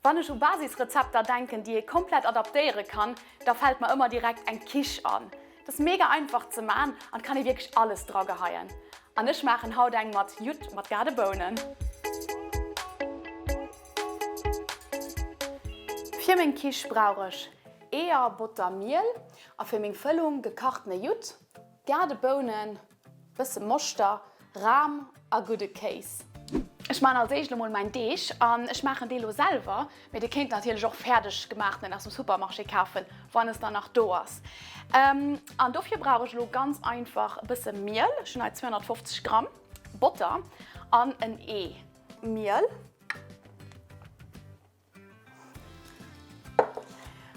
Wann ech u Basisrezepter denken, déi ee komplett adaptéiere kann, da fält mer ëmmer direkt eng Quiche an. Dat ass mega einfach ze man an kann ee wierklech alles dra geheien. An ech maachen haut eng mat Judd mat Gaardebounen. Fir meng Quiche brauch ech Eeër, Botter, Miel a fir meng Fëllung gekachtene Judd, Gaardebounen, Bësse Moschter, Ram a gudde Kéis. Ech maan als éischt emol mäin Deeg an ech maachen dee lo selwer, mee dir kéint natierlech och fäerdeg gemaachtenen aus dem Supermarché kafen, wann es dann nach do ass. An dofir brauch ech lo ganz einfach e bësse Miel, ech hunn hei 250 Gramm, Botter an en Ee. Miel.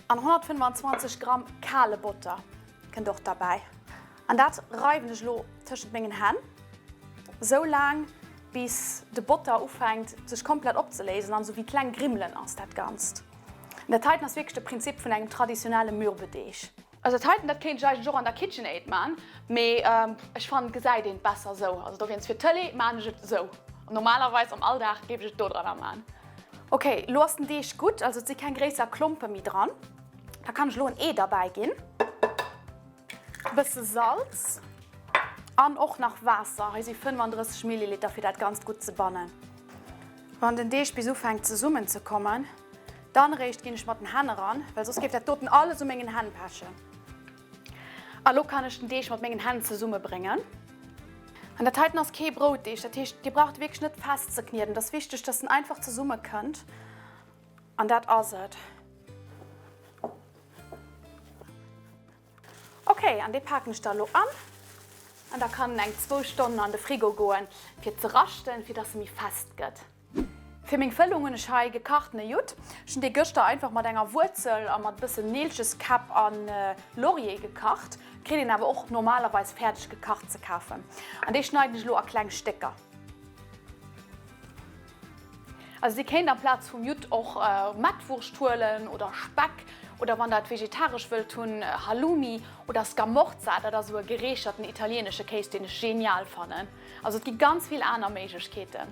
An 125 Gramm kale Botter kënnt och derbäi. An dat reiwen ech elo tëschent mengen Hänn, sou laang bis de Botter ufänkt sech komplett opzeléisen an sou wéi kleng Grimmelen ass dat Ganzt. An dat heiten ass wierklech de Prinzip vun engem traditionelle Mürbedeeg. Also dat heiten, dat kéint ech eigentlech och an der KitchenAid man, mee ech fannen et gesäit een besser sou. Also dowéinst fir d'Tëlee man ech et sou. Normalerweis am Alldag géif ech et do dranner man. Ok, lo ass den Deeg gutt, also et si keng gréisser Klompe méi dran. Da kann ech lo en Ee derbäi ginn, e bësse Salz an och nach Waasser, hei si 35 Milliliter fir dat Ganzt gutt ze bannen. Wann den Deeg bis ufänkt zesummen ze kommen, dann eréischt ginn ech mat den Hänn eran, well soss géif dat doten alles u mengen Hänn pechen. A lo kann ech den Deeg mat mengen Hänn zesumme bréngen. An dat heiten ass kee Broutdeeg, dat heescht dir braucht wierklech net fest ze knieden. Et ass wichteg, dass en einfach zesumme kënnt an dat ass et. Ok, an dee paken ech da lo an an da kann en eng zwou Stonnen an de Frigo goen fir ze raschten, fir dass e méi fest gëtt. Fir meng Fëllung hunn ech hei gekachtene Judd. Ech hunn dee gëschter einfach mat enger Wuerzel a mat bëssen Neelcheskäpp a Laurier gekacht. Kritt een awer och normalerweis fäerdeg gekacht ze kafen. An dee schneiden ech elo a kleng Stécker. Also dir kéint amplaz vum Judd och Mettwurscht huelen oder Speck oder wann der et vegetaresch wëllt hunn, Halloumi oder Scamorza, dat ass esou e gereecherten italienesche Kéis deen ech genial fannen. Also et gi ganz vill aner Méiglechkeeten.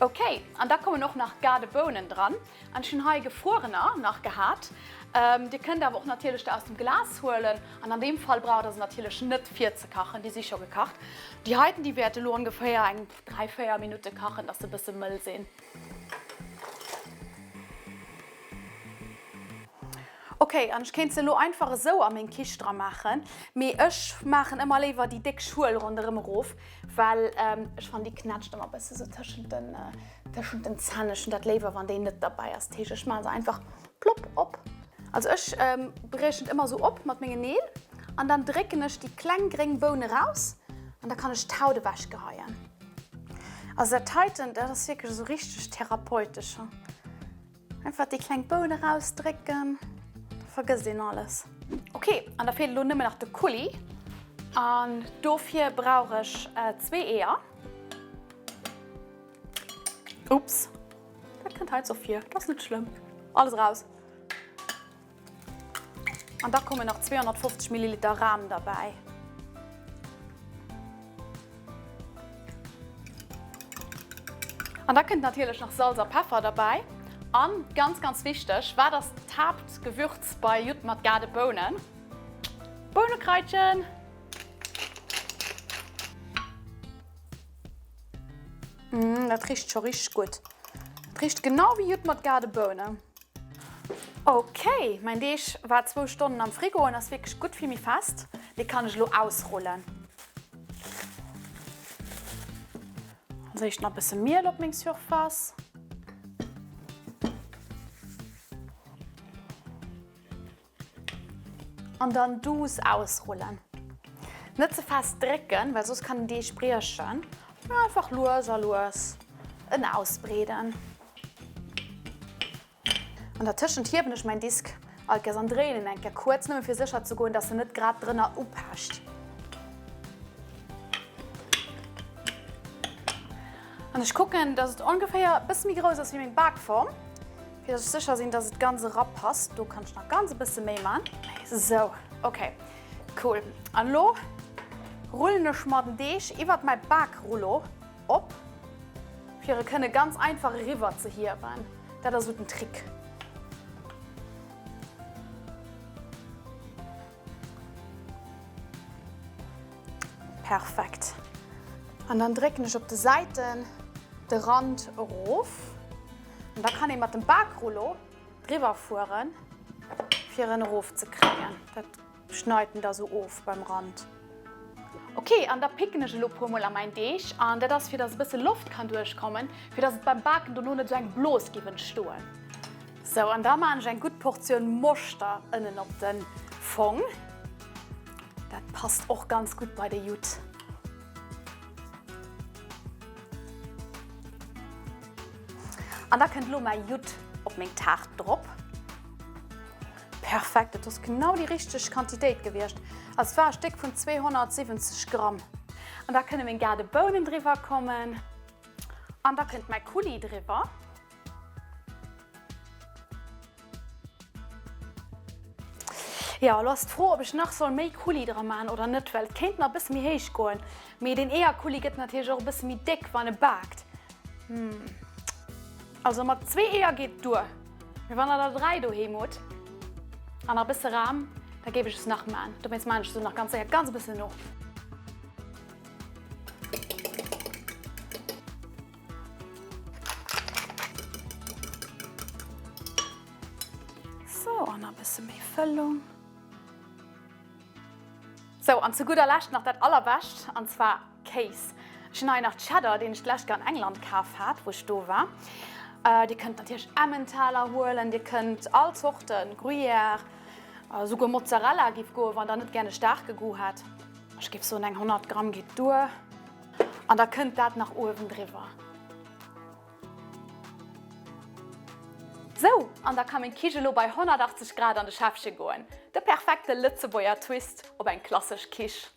Ok, an da kommen och nach Gaardebounen dran an ech hunn hei gefruerener nach gehat. Dir kënnt awer och natierlech der aus dem Glas huelen an an deem Fall braucht der se natierlech net virzekachen, déi si scho gekacht. Déi heiten déi wäerte lo ongeféier eng 3, 4 Minutte kachen, dass se bësse mëll sinn. Ok, an ech kéint se elo einfach esou a meng Quiche dra maachen, mee ech maachen ëmmer léiwer déi déck Schuel ronderëm erof, well ech fannen déi knätscht ëmmer bësse sou tëschent den, tëschent den Zänn. Ech hunn dat léiwer wann déi net derbäi ass. Dat heescht ech maache se einfach plopp op. Also ech briechen et ëmmer esou op mat mengen Neel an dann drécken ech déi kleng gréng Boun eraus an da kann ech d'Haut ewech geheien. Also dat heiten, dat ass wierklech esou richteg therapeutesch. Einfach déi kleng Boun erausdrécken, da vergësst een alles. Ok, an da feelt elo nëmmen nach de Coulis an dofir brauch ech zwee Eeër. Ups, dat kënnt hei zo vir, dat ass net schlëmm. Alles eraus. An da kommen nach 250 Milliliter Ram derbäi. An da kënnt natierlech nach Salz a Peffer derbäi. An ganz ganz wichteg, wat ass d'Haaptgewürz bei Judd mat Gaardebounen? Bounekraitchen! Mmh, dat richt scho richteg gutt. Dat richt genau wéi Judd mat Gaardebounen. Ok, mäin Deeg war zwou Stonnen am Frigo an ass wierklech gutt vill méi fest. Dee kann ech elo ausrullen. Als éischt nach e bësse Miel op meng Surface. An dann douce ausrullen. Net ze fest drécken, well soss kann den Deeg briechen. Einfach lues a lues en ausbreeden. An der Tëschent hiewen ech mäin Disk alt Kéiers an dréien en eng Kéier kuerz, nëmme fir sécher ze goen, dass en net grad drënner upecht. An ech kucken, dass et ongeféier e bësse méi grouss ass wéi meng Bakform, fir dass ech sécher sinn, dass et ganz erapasst. Do kann ech nach ganz e bësse méi man. Sou, ok, cool. An elo rullen ech mer den Deeg iwwert mäi Bakrullo op, fir e kënne ganz einfach eriwwer ze hiewen. Dat ass esou den Trick. Perfekt. An dann drécken ech op de Säiten de Rand erof. An da kann ee mat dem Bakrullo driwwer fueren, fir en erof ze kréien. Dat schneit en da sou of beim Rand. Ok, an da picken ech elo puer mol a mäin Deeg an dat ass fir dass e bësse Loft kann duerchkommen, fir dass et beim Baken dono net sou eng Blos giff entstoen. Sou, an da maan ech eng gutt Portioun Moschter ënnen op den Fong. Dat passt och ganz gutt bei de Judd. An da kënnt elo mäi Judd op meng Taart drop. Perfekt, et ass genau déi richteg Quantitéit gewiescht. Also et war e Stéck vun 270 Gramm. An da kënne meng Gaardebounen driwwer kommen. An da kënnt mäi Coulis driwwer. Jo, elo ass d'Fro, ob ech nach soll méi Coulis dra maachen oder net, well et kéint nach e bësse méi héich goen. Mee deen Eeërcoulis gëtt natierlech och e bësse méi déck, wann e baakt. Hm. Also mat zwee Eeër geet et duer. Mee wann der der 3 doheem hutt an nach e bësse Ram, da géif ech es nach maachen. Dowéinst maachen ech se nach ganz séier ganz e bëssen no. Sou, an nach e bësse méi Fëllung. Sou, an zu gudder Lescht nach dat allerbescht, an zwar Kéis. Ech hunn hei nach Cheddar, deen ech d'lescht Joer an England kaf hat, wou ech do war. Dir kënnt natierlech Emmentaler huelen, dir kënnt all Zorten, Gruyère, souguer Mozzarella giff goen, wann der net gär e staarke Goût hätt. Ech géif soen, eng 100 Gramm geet duer. An da kënnt dat nach uewen driwwer. Sou, an da ka meng Quiche elo bei 180 Grad an de Schäffche goen. De perfekte Lëtzebuerger Twist op eng klassesch Quiche.